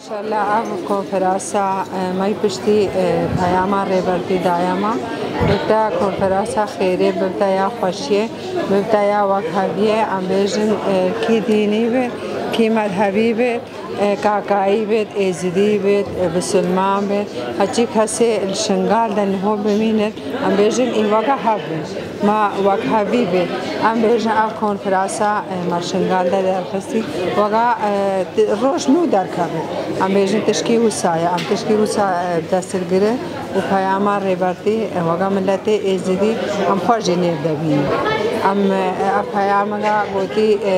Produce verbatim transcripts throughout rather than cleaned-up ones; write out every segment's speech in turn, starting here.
Înşallah ev konferansa, e, me piştî, e, peyama Rêbertî daye me. Bibte konferansa xêrê, bibte ya xweşiyê, bibte ya wekheviyê, em bêjin, e, kî dînî bê, kî medhebî bê, e, kakayî bê, êzidî bê, e, bisilman bê. Heçî kesê li Şingal de niho bimînin, em bêjin, î weke hev bin. Ma wekhevî bê. Em bêjin ev konferansa, e, me Şingal de derxistî. Weke, e, di-, roj nû derkeve. Em bêjin tişkî wisa ye. Em tişkî wisa, e, dest girin û peyama Rêbertî, e, weke miletê êzidî em xwe jî nêv de bînin. Em, e, ev peyamega gotî, e,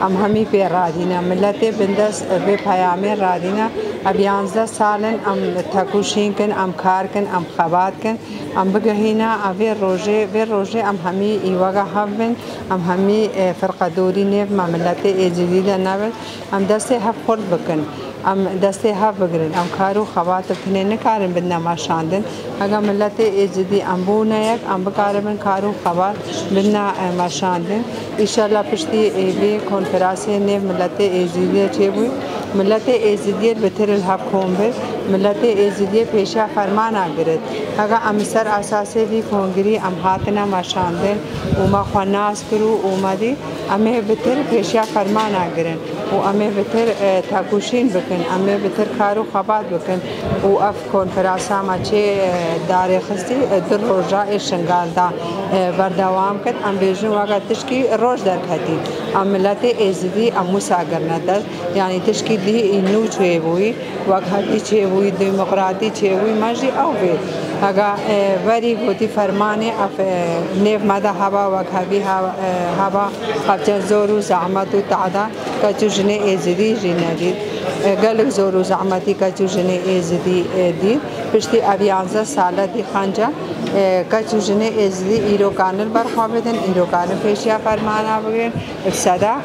em hemî pê radîne. Miletê bindest, e, vê peyamê radîne. Ev yanzdeh sal in em tekoşîn kin, em kar kin, em xebat kin. Em bigihîne, a vê rojê, vê rojê em hemî î weke hev bin, em hemî, e, firqedorî nêv me miletê êzidî de nebin. Em destê hev xurt bikin. Em destê hev bigirin. Em kar û xebat bi tinê nikarin bidine meşandin. Hega miletê êzidî em bûne yek, em bikaribin kar û xebat bidine, e, meşandin. Înşallah piştî, e, vê konferansê nêv miletê êzidiyê çêbû. Miletê êzidiyê bi tir li hev kom bir. Miletê êzidiyê pêşiya fermana girit. Hega em li ser esasê vî kongirî em hatine meşandin û me xwe nas kir û, û me dî em ê bi tir pêşiya fermana girin û em ê bi tir, e, tekoşîn bikin, em ê bi tir kar û xebat bikin û ev konferansa me çê, e, darê xistî, e, du roja ê Şingal da, e, berdewam kir. Em bêjin weke tişkî roj derketî. Em miletê êzidî em wisa girine dest. Yanî tişkî dî nû çêbûyî, wekhevî çêbûyî, demokratî çêbûyî, me jî ew bê. Hega, e, verî gotî fermanê ev, e, nêv me de heba wekhevî ha-, e, heba xepçe zor û zehmet û tehda keç û jinê êzidî jî nedît. E, gelek zor û zehmetî keç û jinê êzidî, e, dît. Piştî ev yanzdeh sale dî xence, e, keç û jinê êzidî îro kanin ber xwe bidin, îro kanin pêşiya fermana bigrin. Bi seda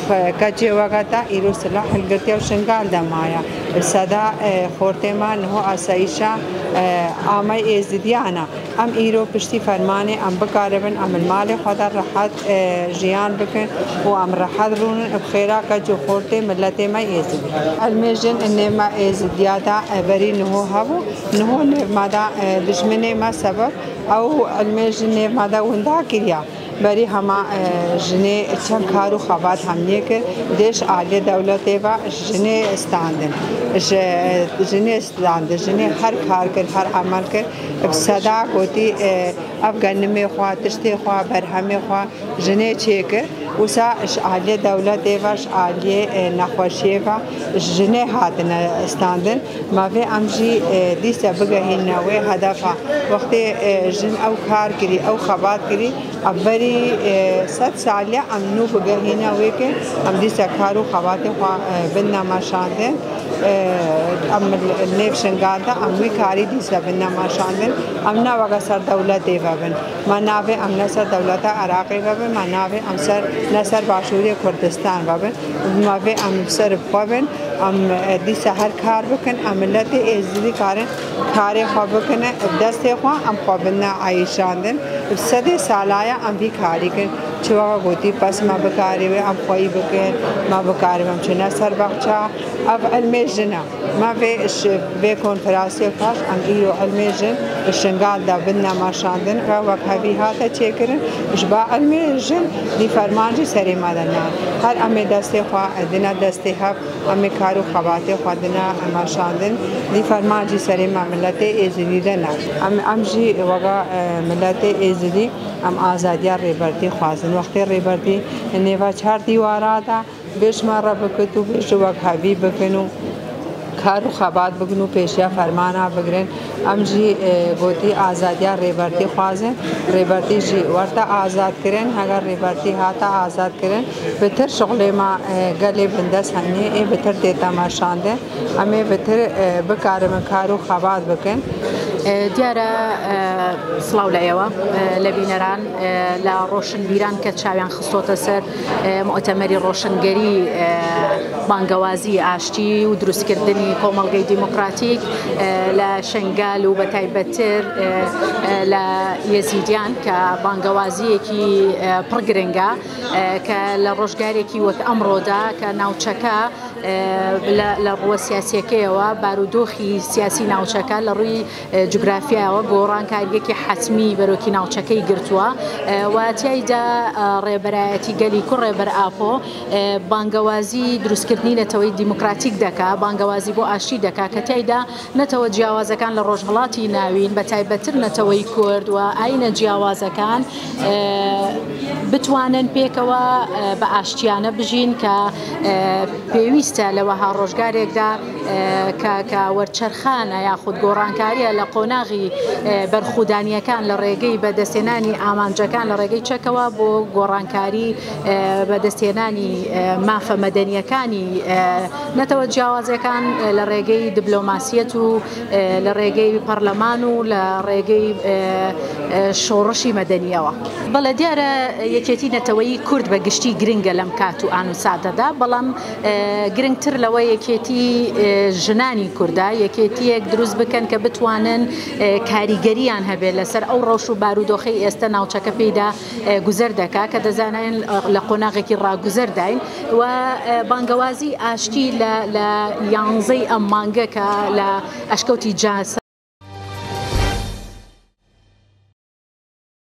xwe-, keçê weke te îro silah hilgirtiye û Şingal de maye. Bi seda, e, xortê me niho asayîşa, e, amey êzidiyan e. Em îro piştî fermanê em bikaribin, em li malê xwe de rehet, e, jiyan bikin û em rehet rûnin bi xêra keç û xortê miletê me êzidî. Ilmê jin nêv me êzidiya de, e, berî niho hebû. Niho nêv me de, e, dijminê me sebeb ew ilmê jin nêv me de winda kiriya. Berî hema, e, jinê çend kar û xebat hemiyê kir, dê ji aliyê dewletê ve jinê standin. Ji, jinê standin, jinê her kar kir, her emel kir. Bi seda gotî, e, ev genimê xwe, tiştê xwe, berhemê xwe jinê çêkir. Wisa ji aliyê dewletê ve, ji aliyê, e, nexweşiyê ve jinê hatine standin. Ma vê em jî, e, dîse bigehînine wê hedefa. Wextê, e, jin ew kar kirî, ew xebat kirî, ev berî, e, sed saliye em nû bigehîne wê ke em dîse kar û xebatê xwe, e, bidine meşandin. E, em li nêv Şingal de em wî karî dîse bidine meşandin. Em ne weke ser dewletê vebin. Me navê em ne ser dewleta Iraqê vebin, me navê em ser, ne ser Başûrê Kurdistan vebin. Me vê em ser bi xwe bin. Em, e, dîsa her kar bikin, em miletê êzidî karin karê xwe bikine, bi destê xwe em xwe bidine eyşandin. Bi sedê salaye em vî karî kin. Çi weke gotî, bes me bikarî wê em xweyî bikin, me bikarî em çine ser baxça. Ev ilmê jin e. Me vê iş, vê konferansê paş em îro ilmê jin li Şingal de bidine meşandin ve wekhevî hate çêkirin. Ji ba ilmê jin dî ferman jî serê me de nan. Her em ê destê xwe dine destê hev. Em ê kar û xebatê xwe dine meşandin. Dî ferman jî serê me miletê êzidî de ne. Em, em jî weke, e, miletê êzidî em azadiya Rêbertî xwazin. Wextê Rêbertî nêva çar dîwara de bêş me re bikit û bêş wekhevî bikin û kar û xebat bikin û pêşiya fermana bigrin. Em jî, e, gotî azadiya Rêbertî xwazin. Rêbertî jî werte azad kirin. Heger Rêbertî hate azad kirin, bi tir şixulê me, e, gelê bindest hemî ê bi tir tête meşandin. Em ê bi tir, e, bikaribin kar û xebat bikin. E, دیارە، ئە، سڵاو لە ئێوە، ئە، لە بینەران، ئە، لە ڕۆشنبیران کە چاویان خستۆتە سەر، ئە، مؤتەمەری ڕۆشنگەری، ئە، بانگەوازی ئاشتی و دروستکردنی کۆمەڵگەی دیموکراتیک لە شنگال و بە تایبەتتر لە یەزیدیان کە بانگەوازیەکی پڕ گرنگە کە لە ڕۆژگارێکی وەک ئەمڕۆدا کە ناوچەکە لە ڕووە سیاسیەکەیەوە بارودۆخی سیاسی ناوچەکە لە ڕووی جوگرافیایەوە گۆڕانکاریەکی حەتمی بەرۆکی ناوچەکەی گرتووە و تیایدا ڕێبەرایەتی گەلی کوڕێ بەر ئاپۆ بانگەوازی دروستکردنی نەتەوەی دیموکراتیک دەکا، بانگەوازی بۆ ئاشتی دەکا کە تیایدا نەتەوە جیاوازەکان لە ڕۆژهەڵاتی ناوین بە تایبەتتر نەتەوەی کورد و ئاینە جیاوازەکان بتوانن پێکەوە بە ئاشتیانە بژین کە پێویستە لە وەها ڕۆژگارێکدا کە کە وەرچەرخانە یاخود گۆڕانکاریە لە قۆناغی بەرخودانیەکان لە ڕێگەی بەدەستێنانی ئامانجەکان لە ڕێگەی چەکەوە بۆ گۆڕانکاری بەدەستێنانی مافە مەدەنیەکانی نەتەوە جیاوازەکان لە ڕێگەی دبلۆماسیەت و لە ڕێگەی پەرلەمان و لە ڕێگەی شۆڕشی مەدەنیەوە. بەڵێ دیارە یەکێتی نەتەوەی کورد بە گشتی گرنگە لەم کات و ئان و ساتەدا، بەڵام گرنگتر لەوە یەکێتی ژنانی کوردە، یەکێتیەک دروست بکەن کە بتوانن کاریگەریان هەبێت لەسەر ئەو ڕەوش و بارودۆخی ئێستا ناوچەکە پێیدا گوزەر دەکا کە دەزانین لە قۆناغێکی ڕاگوزەرداین و بانگەوازی ئاشتی لە یانزەی ئەم مانگەکە لە ئەشکەوتی جاس